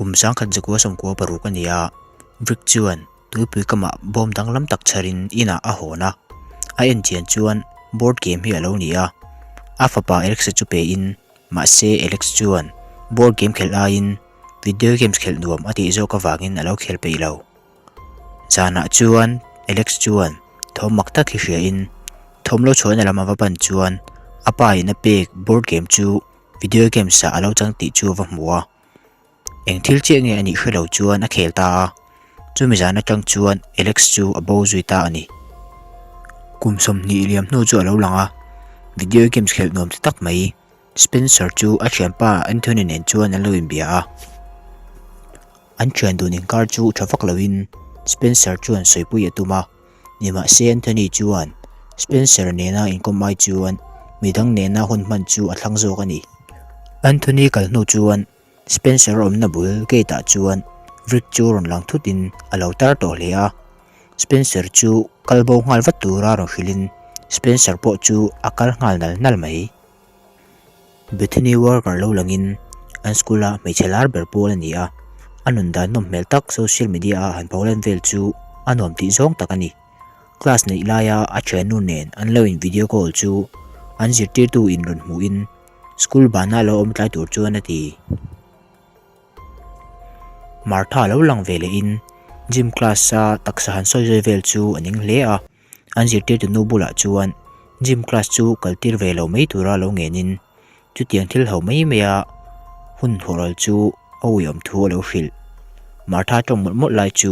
Kum 1996 a ni a, Rick chuan tuipui kamah bawm danglam tak chharin inah a hawn a. A en chian chuan board game hi a lo ni a. A fapa Alex-a chu pein, mahse Alex chuan board game khelh aiin video games khelh nuam a tih zawk avangin a lo khel peih lo. Zanah chuan Alex chuan thawm mak tak hi hriain thawm lo chhuahna lam a va pan chuan a pa in a pek board game chu video games ah a lo chang tih chu a va hmu a. Eng thil chiah nge a nih hre lo chuan a khel ta a, chumi zan atang chuan Alex chu a bo zui ta a ni. Kum 20 liam hnu chu a lo lang a, video games khelh nuam ti tak mai Spencer chu a thianpa Anthony nen chuan an lo inbia a. An thian dun inkar chu tha vak loin Spencer chuan sawipui a tum a, nimahse Anthony chuan Spencer nena inkawm ai chuan midang nena hun hman chu a thlang zawk a ni. Anthony kal hnu chuan Spencer awmna bul gate ah chuan Rick chu rawn lang thutin a lo tar tawh hle a, Spencer chu kal bo nghal vat tura rawn hrilhin Spencer pawh chu a kal nghal nal nal mai. Bethany Walker lo langin an school a hmeichhe lar ber pawl a ni a, a nun dan nawm hmel tak social media a han pholan vel chu a nuam tih zawng tak a ni. Class neih laia a thiannu nen an lo in video call chu an zirtirtu in rawn hmuhin school bana lo awm tlai tur chuan a ti. Martha lo lang ve lehin gym class a taksa han sawi zui vel chu a ning hle a. An zirtirtu nu bulah chuan gym class chu kal tir ve lo mai tura lo ngenin chutiang thil ho mai maia hun hawhral chu a uiawm thu a lo hrilh. Martha tawng mawlh mawlh lai chu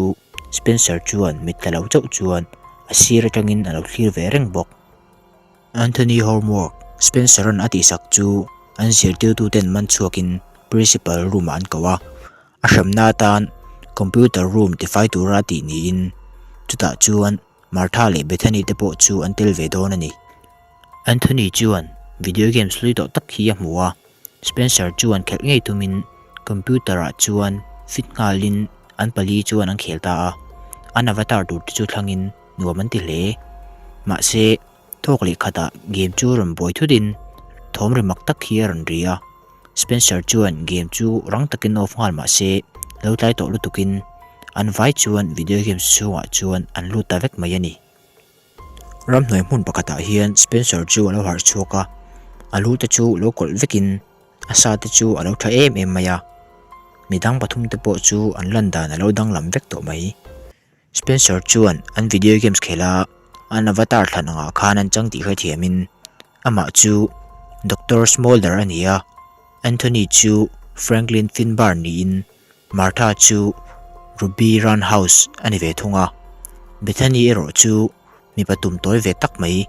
Spencer chuan mit tla lo chauh chuan a sir atangin a lo thlir ve reng bawk. Anthony homework Spencer-a'n a tihsak chu an zirtirtuten man chhuakin principal room-ah an ko a. A hremna atan computer room tifai tura tih niin chutah chuan Martha leh Bethany te pawh chu an tel ve dawn a ni. Anthony chuan video games hlui tawh tak hi a hmu a, Spencer chuan khelh ngei tumin computer ah chuan fit nghalin an pali chuan an khel ta a, an avatar tur te chu thlangin nuam an ti hle. Mahse, thawk leh khatah game chu rawn buai thutin thawm ri mak tak hi a rawn ri a. Spencer chuan game chu rang takin off nghal mah se lo tlai tawh lutukin an vai chuan video games chhungah chuan an lut ta vek mai a ni. Ramhnuai hmun pakhatah hian Spencer chu a lo harh chhuak a, a lu te chu lo kawlh vekin a sa te chu a lo tha em em mai a. Midang pathum te pawh chu an lan dan a lo danglam vek tawh mai. Spencer chuan an video games khel a, an avatar thlan angah khan an chang tih hrethiamin amah chu Doctor Smolder a ni a, Anthony chu Franklin Finbar niin Martha chu Ruby Roundhouse a ni ve thung a. Bethany erawh chu mipa tum tawi ve tak mai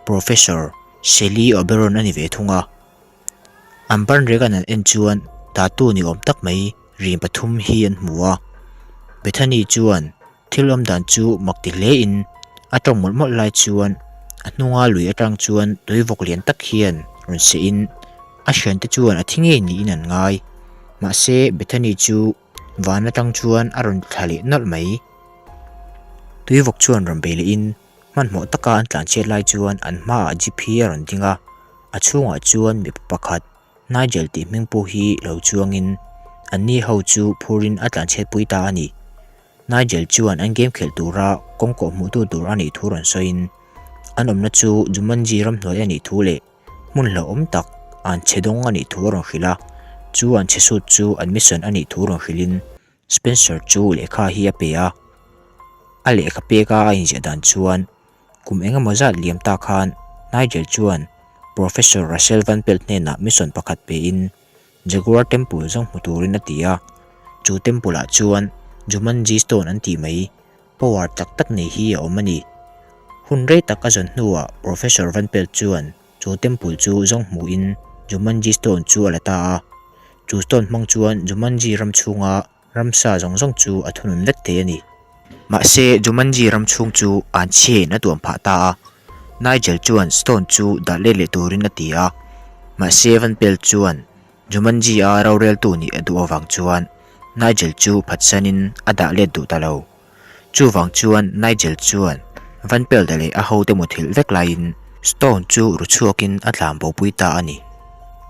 Professor Shelley Oberon a ni ve thung a. An ban rek an han en chuan tattoo ni awm tak mai rin pathum hi an hmu a. Bethany chuan thil awm dan chu mak ti hle in a tawng mawlh mawlh lai chuan a hnunga lui atang chuan tui vawk lian tak hian rawn seh in a thiante chuan a thi ngei niin an ngai. Mahse Bethany chu van atang chuan a rawn thla leh nawlh mai. Tui vawk chuan rawn bei leh in Hmanhmawh taka an tlanchhiat lai chuan an hmaah jeep hi a rawn ding a, a chhungah chuan mipa pakhat Nigel tih hming pawh hi lo chuangin anni ho chu phurin a tlanchhiatpui ta a ni. Nigel chuan an game khelh tura kawng kawh hmuhtu tur a nih thu rawn sawiin an awmna chu Jumanji ramhnuai a nih thu leh hmun hlauhawm tak an chhe dawng a nih thu a rawn hrilh a, chu an chhe sut chu an mission a nih thu rawn hrilhin Spencer chu lehkha hi a pe a, a lehkha peka a inziah dan chuan kum eng emaw zat liam ta khan Nigel chuan Professor Russell Van Pelt hnenah mission pakhat pein Jaguar Temple zawng hmu turin a ti a, chu temple ah chuan Jumanji Stone an tih mai power tak tak nei hi a awm a ni. Hun rei tak a zawn hnuah Professor Van Pelt chuan Chu temple chu zawng hmuhin Jumanji Stone chu a la ta a, chu stone hmang chuan Jumanji ram chhunga ramsa zawng zawng chu a thunun vek thei a ni. Mahse, Jumanji ram chhung chu an chhiain a tuam phah ta a, Nigel chuan stone chu dah let leh turin a ti a, mahse Van Pelt chuan Jumanji-a roreltu nih a duh avang chuan Nigel chu phatsanin a dah let duh ta lo. Chuvang chuan Nigel chuan Van Pelt-a leh a hote muthilh vek laiin Stone chu ru chhuakin a tlan bopui ta a ni.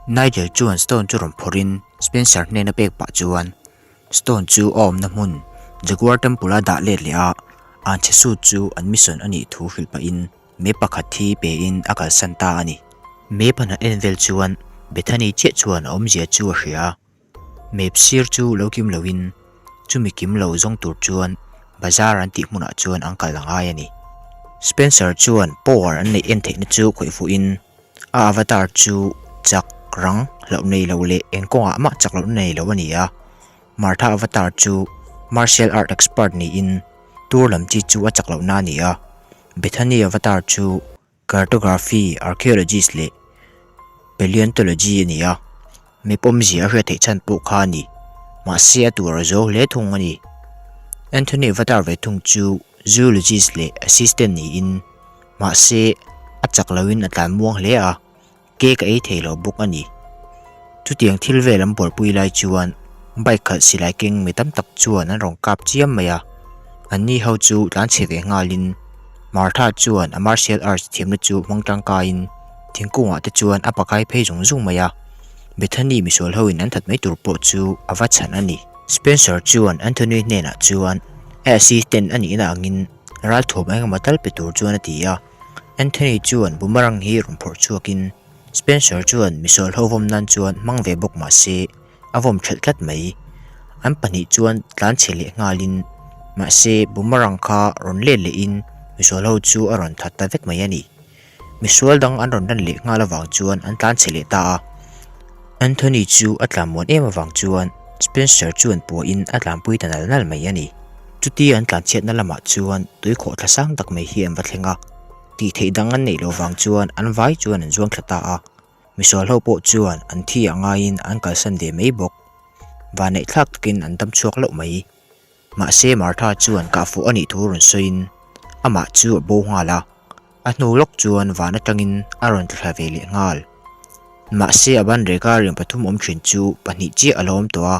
Nigel chuan Stone chu rawn phawrhin Spencer hnena pek pah chuan. Stone chu a awmna hmun Jaguar Temple-a dah let leh a, anchhe suit chu an mission a nih thu hrilh pahin map pakhat hi pein a kalsan ta a ni. Map an han en vel chuan Bethany chiah chuan a awmzia chu a hria a. Map sir chu lo kim loin chumi kim lo zawng tur chuan bazar an tih hmunah chuan an kal a ngai a ni. Spencer chuan power an neih en theihna chu khawih fuhin a avatar chu chak rang hlauh nei lo leh eng kawngah mah chak lohna nei lo a ni a. Martha avatar chu martial art expert niin tur lam chi chu a chak lohna a ni a. Bethany avatar chu Cartography, Archaeologist leh Paleontology a ni a, map awmzia a hriat theih chhan pawh kha a ni. Mahse a tur a zo hle thung a ni. Anthony Avatar ve thung chu Zoologist leh Assistant niin, mahse a chak loin a tlan muang hle a. Cake a ei thei lo bawk a ni. Chutiang thil vel an buaipui lai chuan bike khalh silai keng mi tam tak chuan an rawn kap chiam mai a. Anni ho chu tlanchhe ve nghalin Martha chuan a martial arts thiamna chu hmang tangkaiin thingkungah te chuan a pakai phei zung zung mai a. Bethany misual hoin an that mai tur pawh chu a va chhan a ni. Spencer chuan Anthony hnenah chuan a assistant a nihna angin ralthuam engemaw tal pe tur chuan a ti a. Anthony chuan boomerang hi rawn phawrh chhuakin Spencer chuan misual ho vawm nan chuan hmang ve bawk mah se a vawm thelh tlat mai. An pahnih chuan tlan chhe leh nghalin mahse boomerang kha rawn let lehin misual ho chu a rawn that ta vek mai a ni. Misual dang an rawn lan leh nghal avang chuan an tlan chhe leh ta a. Anthony chu a tlan muan em avang chuan Spencer chuan puahin a tlanpui ta nal nal mai a ni. Chutia an tlanchhiatna lamah chuan tuikhawh thla sang tak mai hi an va thleng a, tih theih dang an neih loh vang chuan an vai chuan an zuang thla ta a. Misual ho pawh chuan an thi a ngaiin an kalsan ve mai bawk. Vanneih thlak takin an dam chhuak loh mai. Mahse Martha chuan kah fuh a nih thu rawn sawiin amah chu a bo nghal a, a hnu lawk chuan van atangin a rawn tla thla ve leh nghal. Mahse a ban reka rian pathum awm thin chu pahnih chiah a lo awm tawh a,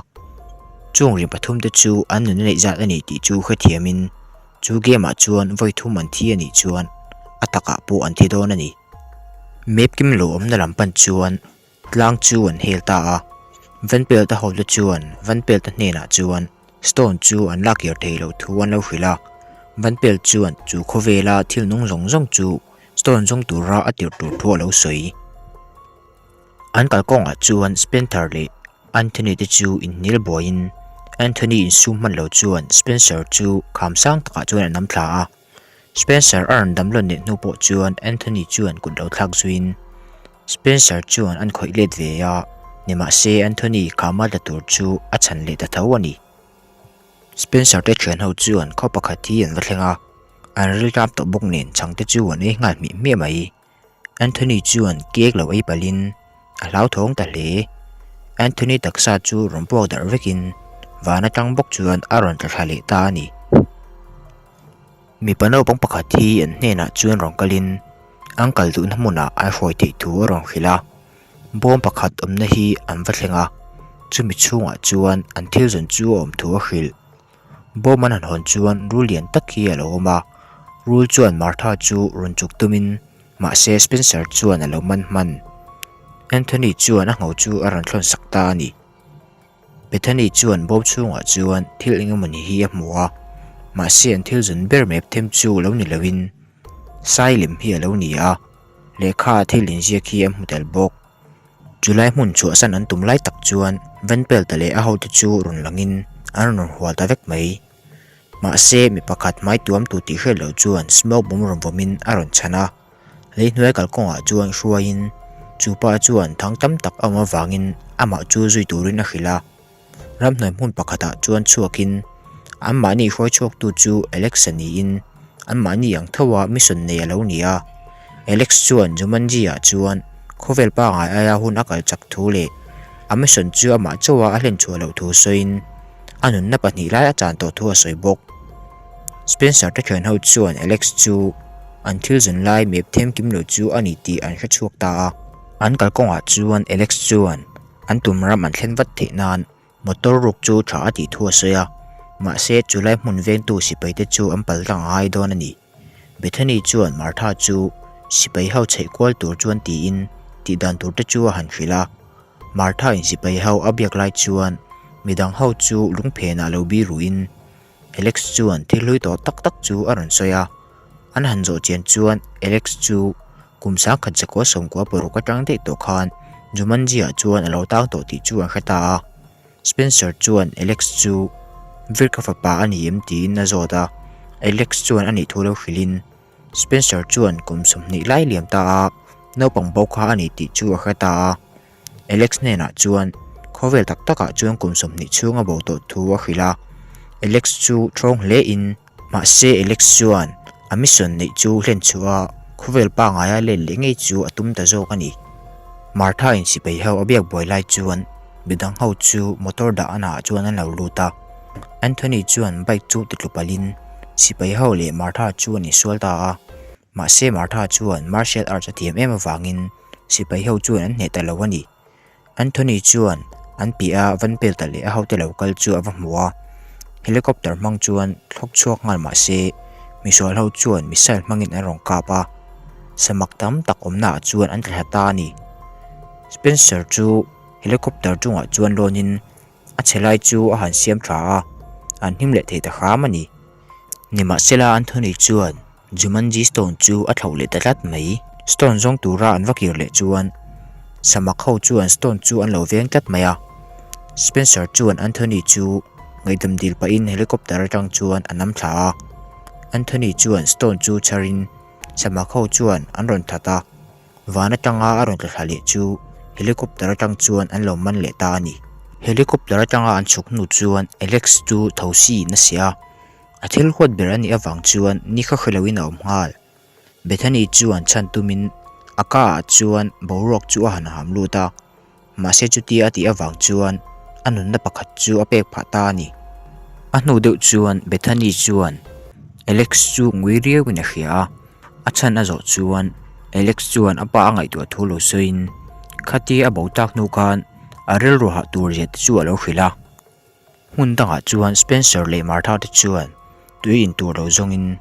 chung rian pathum te chu an nuna neih zat a ni tih chu hrethiamin chu game ah chuan vawi thum an thi a nih chuan a takah pawh an thi dawn a ni. Map kim lo awmna lam pan chuan Tlang chu an hel ta a, Vanpelta hote chuan Vanpelta hnenah chuan Stone chu an lak kir thei loh thu an lo hrilh a. Vanpel chuan chu khawvela thil nung zawng zawng chu Stone zawng tura a tirh tur thu a lo sawi. An kalkawngah chuan Spencer leh Anthony te chu inhnial buaiin Anthony insum hman lo chuan Spencer chu kham sang takah chuan a nam thla a. Spencer a rawn dam lawn leh hnu pawh chuan Anthony chuan kut lo thlak zuiin Spencer chuan an khawih let ve a, nimahse Anthony khama tla tur chu a chhan leh ta tho a ni. Spencer te thian ho chuan khaw pakhat hi an va thleng a, an rilram tawh bawk nen chhang te chu an ei nghal hmih hmiah mai. Anthony chuan cake lo ei palhin a hlauthawng ta hle. Anthony taksa chu rawn puak darh vekin van atang bawk chuan a rawn tla thla leh ta a ni. Mipa naupang pakhat hi an hnenah chuan rawn kalin an kal duhna hmunah an hruai theih thu a rawn hrilh a. Bawm pakhat awmna hi an va thleng a, chumi chhungah chuan an thil zawn chu a awm thu a hrilh. Bawm an han hawn chuan rul lian tak hi a lo awm a, rul chuan Martha chu rawn chuk tumin mahse Spencer chuan a lo man hman. Anthony chuan a ngho chu a rawn thlawn sak ta a ni. Bethany chuan bawm chhungah chuan thil eng emawni hi a hmu a, mahse an thil zun ber map them chu lo ni loin sai lem hi a lo ni a, lehkha a thil inziak hi a hmu tel bawk. Chulai hmun chhuahsan an tum lai tak chuan Van Pelt-a leh a hote chu rawn langin an rawn hual ta vek mai. Mahse mi pakhat hmai tuam tu tih hriat loh chuan smoke bomb rawn vawmin a rawn chhan a. Lei hnuai kalkawngah chuan hruaiin chu pa chuan thang tam tak a awm avangin amah chu zui turin a hrilh a. Ramhnuai hmun pakhatah chuan chhuakin anmahni hruai chhuaktu chu Alex-a niin anmahni ang tho a mission nei a lo ni a. Alex chuan Jumanji-ah chuan khawvel pangngai aia hun a kal chak thu leh a mission chu amah chauha a hlen chhuah loh thu sawiin a nunna pahnih lai a chan tawh thu a sawi bawk. Spencer te thian ho chuan Alex chu an thil zun lai mep them kim lo chu a ni tih an hre chhuak ta a. An kalkawngah chuan Alex chuan an tum ram an thlen vat theih nan motor ruk chu tha a tih thu a sawi a, mahse chulai hmun vengtu sipai te chu an pal tlang a ngai dawn a ni. Bethany chuan Martha chu sipai ho chheih kual tur chuan tiin tih dan tur te chu a han hrilh a. Martha in sipai ho a biak lai chuan. Midang ho chu lungphenah lo biruin Alex chuan thil hlui tawh tak tak chu a rawn sawi a. An han zawh chian chuan Alex chu kum 10,000 zakua 96 atang daih tawh khan Jumanji ah chuan a lo tang tawh tih chu an hre ta a. Spencer chuan Alex chu Virk-a fapa a ni em tiin a zawt a, Alex chuan a nih thu lo hrilhin Spencer chuan kum 20 lai liam ta a, naupang bo kha a ni tih chu a hre ta a. Alex hnenah chuan khawvel tak takah chuan kum 20 chhung a bo tawh thu a hrilh a, Alex chu thawng hle in mahse Alex chuan a mission neih chu hlen chhuah a khawvel pangaia let leh ngei chu a tum ta zawk a ni. Martha in sipai ho a biak buai lai chuan midang ho chu motor dah a naah chuan an lo lut a, Anthony chuan bike chu ti tlu palhin sipai ho leh Martha chu an insual ta a, mahse Martha chuan martial arts a thiam em avangin sipai ho chuan an hneh ta lo a ni. Anthony chuan an piah a van pel ta leh a hote lo kal chu a va hmu a, helicopter hmang chuan thlawk chhuak nghal mah se misual ho chuan missile hmangin an rawn kap a, samak tam tak awmna ah chuan an tla thla ta a ni. Spencer chu helicopter chungah chuan lawnin a chhe lai chu a han siam tha a, an hnim leh thei ta hram a ni. Nimahsela Anthony chuan Jumanji Stone chu a thlauh leh ta tlat mai. Stone zawng tura an va kir leh chuan samak ho chuan Stone chu an lo veng tlat mai a. Spencer chuan Anthony chu ngaihdam dil pahin helicopter atang chuan a nam thla a. Anthony chuan Stone chu chharin samak ho chuan an rawn that a. Van atanga a rawn tla thla leh chu helicopter atang chuan an lo man leh ta a ni. Helicopter atanga an chhuk hnu chuan Alex chu thosi in a siah a. A thil huat ber a nih avang chuan ni kha hre loin a awm nghal. Bethany chuan chhan tumin a ka ah chuan boruak chu a han ham lut a, mahse chutia a tih avang chuan a nunna pakhat chu a pek phah ta a ni. A hnu deuh chuan Bethany chuan Alex chu ngui riauin a hria a, a chhan a zawh chuan Alex chuan a pa a ngaihtuah thu lo sawiin khatia a bo tak hnu khan a rilru hah tur zia te chu a lo hrilh a. Hmun dangah chuan Spencer leh Martha te chuan tui in tur lo zawngin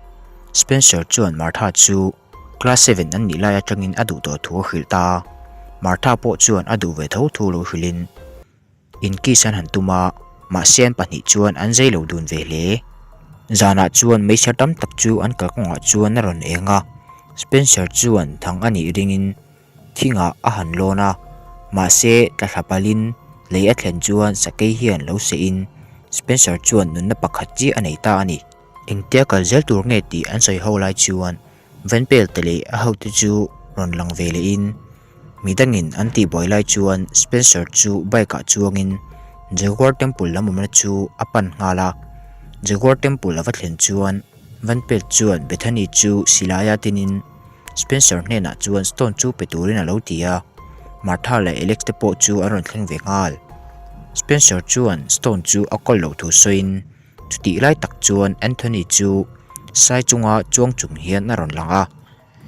Spencer chuan Martha chu class seven an nih lai atangin a duh tawh thu a hrilh ta a, Martha pawh chuan a duh ve tho thu lo hrilhin in kiss an han tum a, mahse an pahnih chuan an zei lo dun ve hle. Zanah chuan meichher tam tak chu an kalkawngah chuan a rawn eng a, Spencer chuan thang a nih ringin Thingah a han lawn a, mahse tla thla palhin lei a thlen chuan sakei hian lo seh in Spencer chuan nunna pakhat chiah a nei ta a ni. Engtia kal zel tur nge tih an sawi ho lai chuan Van Pelt leh a hote chu rawn lang ve leh in midangin an tihbuai lai chuan Spencer chu bike ah chuangin Jaguar Temple lam awmna chu a pan nghal a. Jaguar Temple a va thlen chuan Van Pelt chuan Bethany chu silaia tinin Spencer hnenah chuan Stone chu pe turin a lo ti a, Martha leh Alex te pawh chu an rawn thleng ve nghal. Spencer chuan Stone chu a kawl loh thu sawiin chutih lai tak chuan Anthony chu sai chunga chuang chung hian a rawn lang a,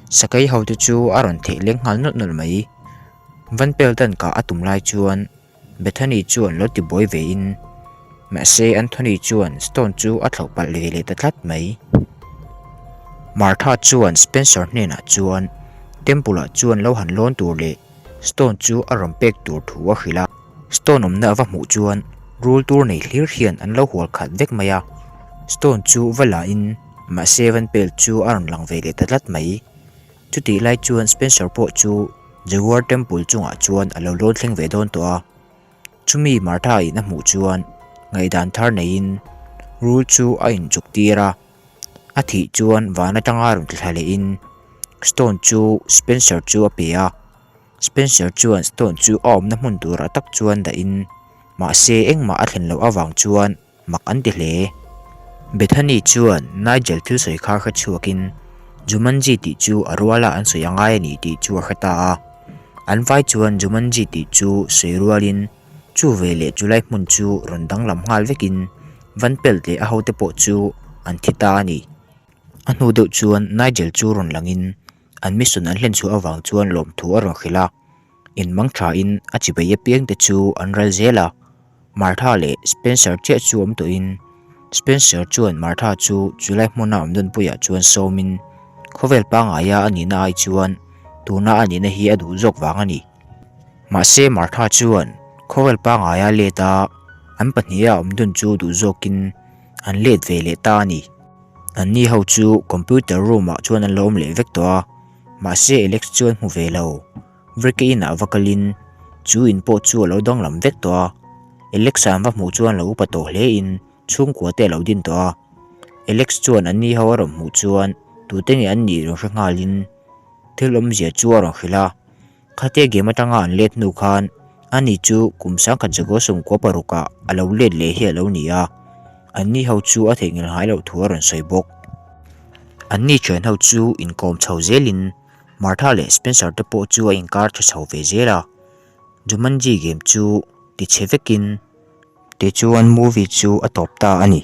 sakei ho te chu a rawn theh leng nghal nawlh nawlh mai. Van Peldan kah a tum lai chuan Bethany chuan lo ti buai ve in, mahse Anthony chuan Stone chu a thlauh palh ve leh ta tlat mai. Martha chuan Spencer hnenah chuan Temple ah chuan lo han lawn tur leh Stone chu a rawn pek tur thu a hrilh a. Stone awmna a va hmuh chuan rul tur nei hlir hian an lo hual khat vek mai a. Stone chu va la in, mahse Van Pelt chu a rawn lang ve leh ta tlat mai. Chutih lai chuan Spencer pawh chu Jaguar Temple chungah chuan a lo lawn thleng ve dawn tawh a. Chumi Martha in a hmuh chuan ngaihdan thar neiin rul chu a inchuk tir a. A thih chuan van atanga rawn tla thla lehin Stone chu Spencer chu a pe a. Spencer chuan Stone chu a awmna hmun turah tak chuan dahin mahse engmah a thlen loh avang chuan Mak an ti hle. Bethany chuan Nigel thil sawi kha hre chhuakin Jumanji tih chu a ruala an sawi a ngai a ni tih chu a hre ta a. An vai chuan Jumanji tih chu sawi rualin chu ve leh chulai hmun chu rawn danglam nghal vekin Van Pelt leh a hote pawh chu an thi ta a ni. A hnu deuh chuan Nigel chu rawn langin an mission an hlen chhuah avang chuan lawmthu a rawn hrilh a. Inmang thain a chibai apiang te chu an ral zel a, Martha leh Spencer chiah chu awm tawhin Spencer chuan Martha chu chulai hmuna awm dawnpuiah chuan sawmin khawvel pangaia a nihna ai chuan tuna a nihna hi a duh zawk vang a ni. Mahse Martha chuan khawvel pangaia let a. An pahniha awm dun chu duh zawkin an let ve leh ta a ni. Anni ho chu computer room ah chuan an lo awm leh vek tawh a, mahse Alex chu an hmu ve lo. Ricky inah va kalin chu in pawh chu a lo danglam vek tawh a, Alex-a an va hmuh chuan lo upa tawh hle in chhungkua te a lo din tawh a. Alex chuan anni ho a rawn hmuh chuan tute nge an nih rawn hre nghalin thil awmzia chu a rawn hrilh a. Khatia game atanga an let hnu khan ani chu kum sangkhat zakaw sawmkua parukah a lo let leh hi a lo ni a, anni ho chu a theihnghilh ngai loh thu a rawn sawi bawk. Anni thian ho chu inkawm chho zelin Martha leh Spencer te pawh chu a inkar tha chho ve zel a, Jumanji game chu ti chhe vekin. Tichuan movie chu a tawp ta a ni.